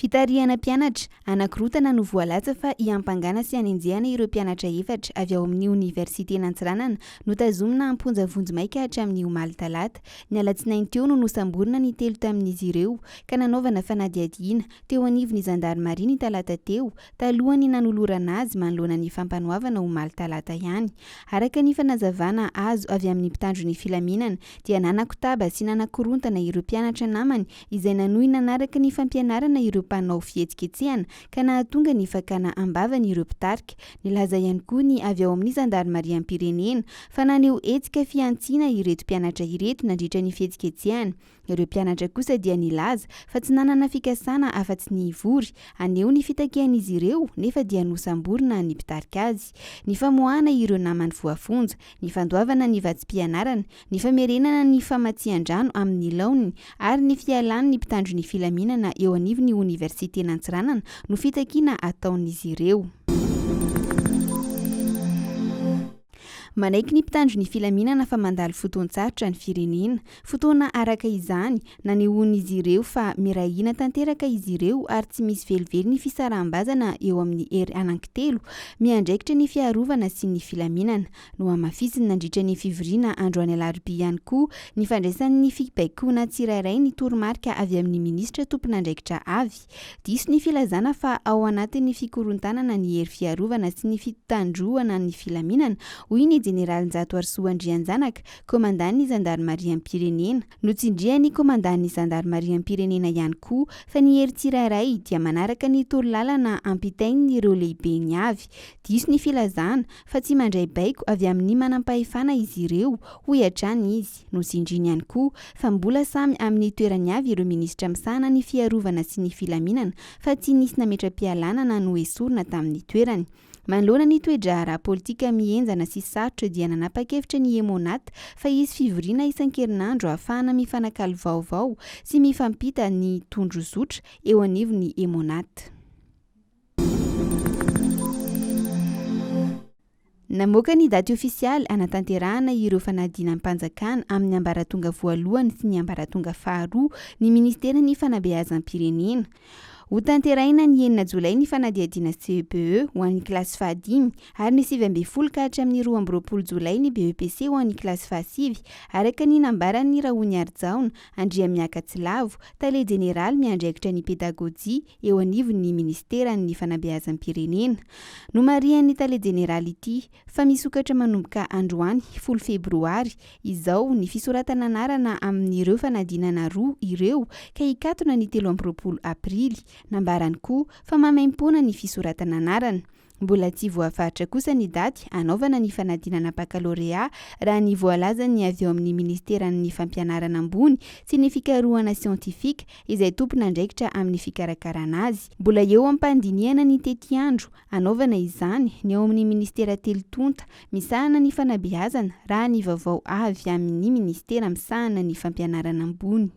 Fitarihana mpianatra anakorontana no voalaza fa hiampangana sy hanenjehana ireo mpianatra efatra avy ao amin'ny oniversiten'Antsiranana notazomina am-ponja vonjimaika hatramin'ny omaly talata. Ny alatsinainy teo no nosamborina ny telo tamin'izy ireo ka nanaovana fanadihadiana teo anivon'ny zandarimaria ny talata teo talohan'ny nanolorana azy manoloana ny fampanoavana omaly talata ihany. Araka ny fanazavana azo avy amin'ny mpitandro ny filaminana dia nanakotaba sy nanakorontana ireo mpianatra namany izay nanohy nanaraka ny fampianarana ireo mpanao fihetsiketsehana ka nahatonga ny fakana am-bavany ireo mpitarika. Nilaza ihany koa ny avy ao amin'ny zandarimariam-pirenena fa naneho hetsika fihantsiana ireto mpianatra ireto nandritra ny fihetsiketsehana. Ireo mpianatra kosa dia nilaza fa tsy nanana fikasana afa-tsy ny hivory haneho ny fitakian'izy ireo nefa dia nosamborina ny mpitarika azy. Ny famoahana ireo namany voafonja, ny fandoavana ny vatsim-pianarana, ny famerenana ny famatsian-drano amin'ny laoniny ary ny fialan'ny mpitandro ny filaminana eo anivon'ny oniversiten'Antsiranana no fitakiana ataon'izy ireo. Manaiky ny mpitandro ny filaminana fa mandalo fotoan-tsarotra ny firenena. Fotoana araka izany nanehoan'izy ireo fa miray hina tanteraka izy ireo ary tsy misy velively ny fisaraham-bazana eo amin'ny hery anankitelo miandraikitra ny fiarovana sy ny filaminana. Nohamafisiny nandritra ny fivoriana androany alarobia ihany koa ny fandraisan'ny fibaikoana tsirairay ny toromarika avy amin'ny minisitra tompon'andraikitra avy. Diso ny filazana fa ao anatin'ny fikorontanana ny hery fiarovana sy ny fitandroana ny filaminana, hoy ny jeneraly Njatoarisoa Andrianjanaka, komandan'ny zandarimariam-pirenena. Notsindrian'ny komandan'ny zandarimariam-pirenena ihany koa fa ny hery tsirairay dia manaraka ny torolalana ampitain'ireo lehibeny avy. Diso ny filazana fa tsy mandray baiko avy amin'ny manampahefana izy ireo, hoy hatrany izy. Notsindriany ihany koa fa mbola samy amin'ny toerany avy ireo minisitra misahana ny fiarovana sy ny filaminana fa tsy nisy nametra-pialana na noesorina tamin'ny toerany. Manoloana ny toe-draharaha politika mihenjana sy sarotra dia nanapa-kevitra ny Emmonat fa hisy fivoriana isan-kerinandro ahafahana mifanakalo vaovao sy mifampita ny tondrozotra eo anivon'ny Emmonat. Namoaka ny daty ofisialy hanatanterahana ireo fanadinam-panjakana amin'ny ambaratonga voalohany sy ny ambaratonga faharoa ny minisiteran'ny Fanabeazam-pirenena. Hotanterahina ny enina jolay ny fanadihadiana CEPE ho an'ny kilasy fahadimy ary ny 19 ka hatramin'ny 22 jolay ny BEPC ho an'ny kilasy fahasivy, araka ny nambaran'i Rahoniarijaona Andriamiakatsilavo, tale jeneraly miandraikitra ny pedagojia eo anivon'ny minisiteran'ny Fanabeazam-pirenena. Nomarihan'ny tale jeneraly ity fa misokatra manomboka androany folo febroary izao ny fisoratana anarana amin'ireo fanadinana roa ireo ka hikatona ny 23 aprily. Nambarany koa fa maimaimpoana ny fisoratana anarana. Mbola tsy voafaritra kosa ny daty hanaovana ny fanadinana bakalorea raha ny voalazan'ny avy ao amin'ny minisiteran'ny fampianarana ambony sy ny fikarohana siantifika izay tompon'andraikitra amin'ny fikarakarana azy. Mbola eo am-pandinihana ny tetiandro hanaovana izany ny ao amin'ny minisitera telo tonta misahana ny fanabeazana raha ny vaovao avy amin'ny minisitera misahana ny fampianarana ambony.